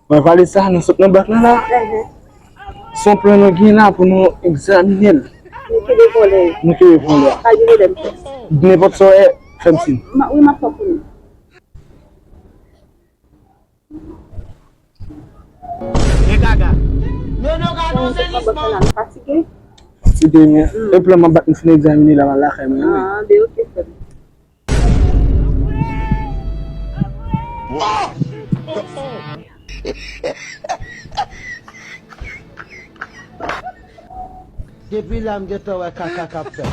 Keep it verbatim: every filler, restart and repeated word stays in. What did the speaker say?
Mwen pale sa, nou sot nan bak la la. Se yon plan nou gen la pou nou egzamine l. Nou kenbe vòlè. Nou kenbe vòlè. Pa gen pwoblèm. Nenpòt sa w wè, fè m siy. Ma, wi, m ap fè w konnen. E gaga. Nono ka nan zelisman. Fatige. Fatige, men. E plan m ap bat m fin egzamine la, m al lakay mwen, wi. Ah, ben, ok, frè m. Depi la m gentan wè kaka k ap fèt.